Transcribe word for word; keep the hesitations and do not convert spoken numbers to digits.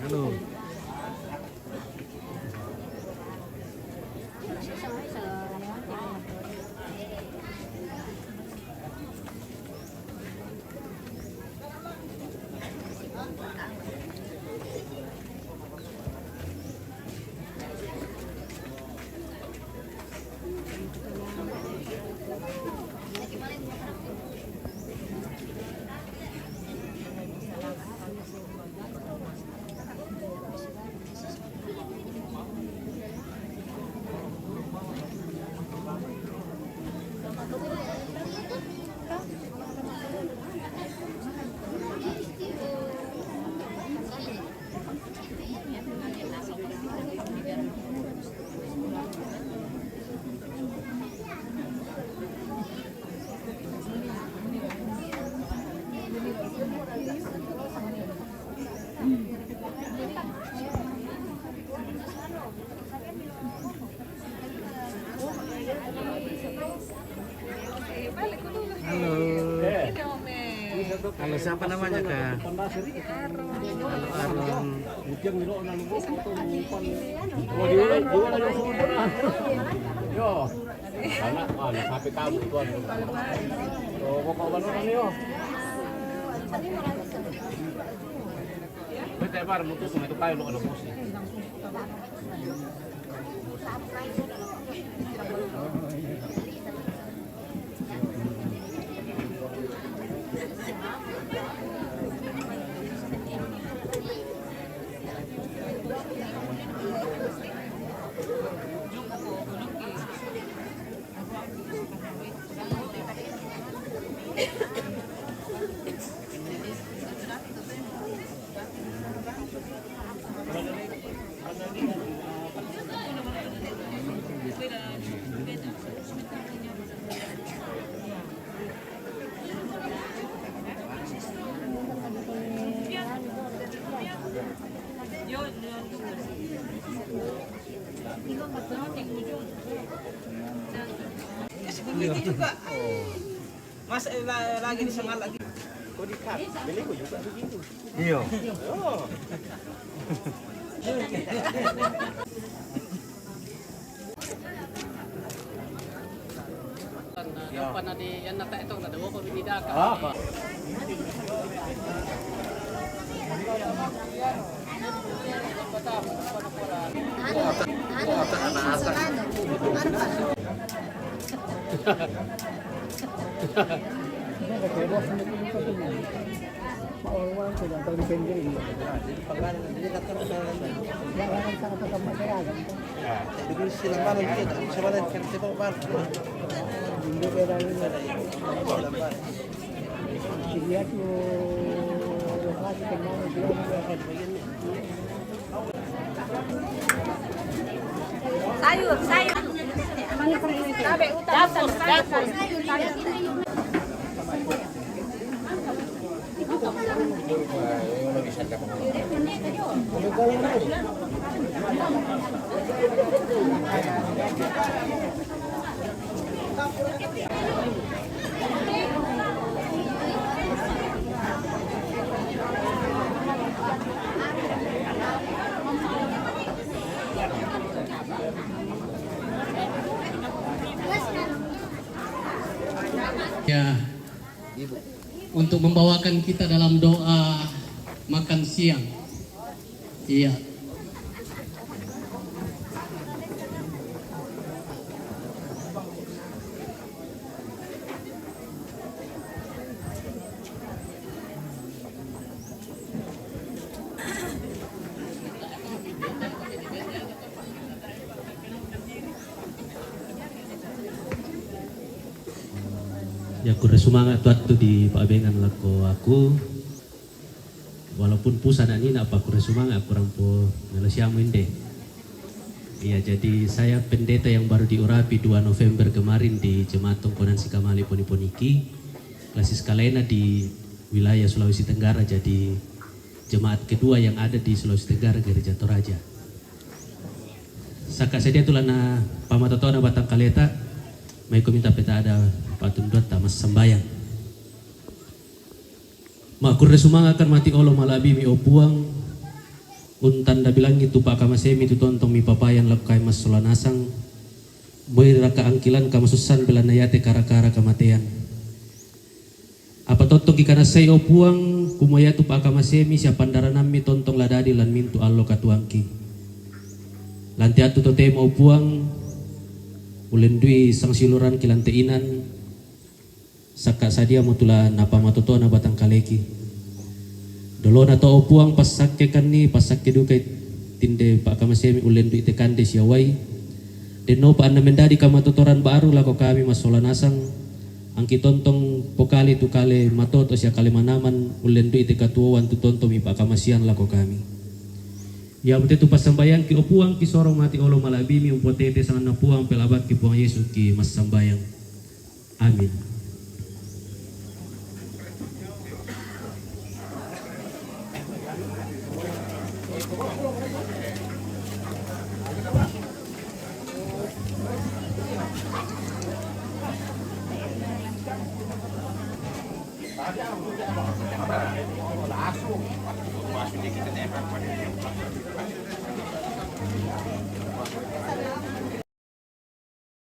Halo. Halo. Halo, siapa namanya, Kak? Halo, Aron. Yo. Anak, ah, sampai kamu tuan. Oh, kok kawan orang ni, oh. Betul, Bar, mutus itu kayu lo ada posisi. Iya. Mas, eh, la-, lagi di sana lagi. Kau di cut, beli aku juga begini. Iya. Oh. Apa na di yan na tayo itong nadawa ko rin nidaka. Ah, pa. Sayur, sayur. Cabe utak, dapur, dapur. Ya, untuk membawakan kita dalam doa makan siang. Iya. Ya, kurre sumanga' tu attu di pa'bengan lako aku. Walaupun pusa na nina, apa kurre sumanga', kurang po melo siamu inde. Iya, jadi saya pendeta yang baru diurapi dua November kemarin di Jemaat Tongkonan Sikamali Poni-Poniki. Klasis kalena di wilayah Sulawesi Tenggara, jadi jemaat kedua yang ada di Sulawesi Tenggara, Gereja Toraja. Saka sedia tu lana pamatotona batang kaleta, mai ko minta peta ada patunduatta massambayang. Makurre sumanga' kan mati olo mala'bimi, o Puang, Untanda bilangi tu pa'kamasemi tu tontong mipapayan lako kami massola nasang, moi raka angkilan kamasussan belanna iate kara-kara kamatean. Apa tontongki kanassai, o Puang, kumua iatu pa'kamasemi sia pandaranammi tontong la dadi lan mintu allo katuoangki. Lan teatu totemo, o Puang, ullendu'i sangsiulurangki lan te inan, sakka sadiamo tu la napamatotona batangkaleki. Dolona to, o Puang, passakkekanni, passakke dukai tinde pa'kamasemi ullendu'i te kande sia uai. Dennopa anna mendadi kamatotoran baru lako kami massola nasang, angki tontong pokali tu kale matoto sia kale manaman ullendu'i te katuoan tu tontong mipa'kamasian lako kami. Iamote tu passambayangki, o Puang, kisorong mati olo mala'bimi umpotete sanganna Puang pelabakki Puang Yesu ki massambayang. Amin.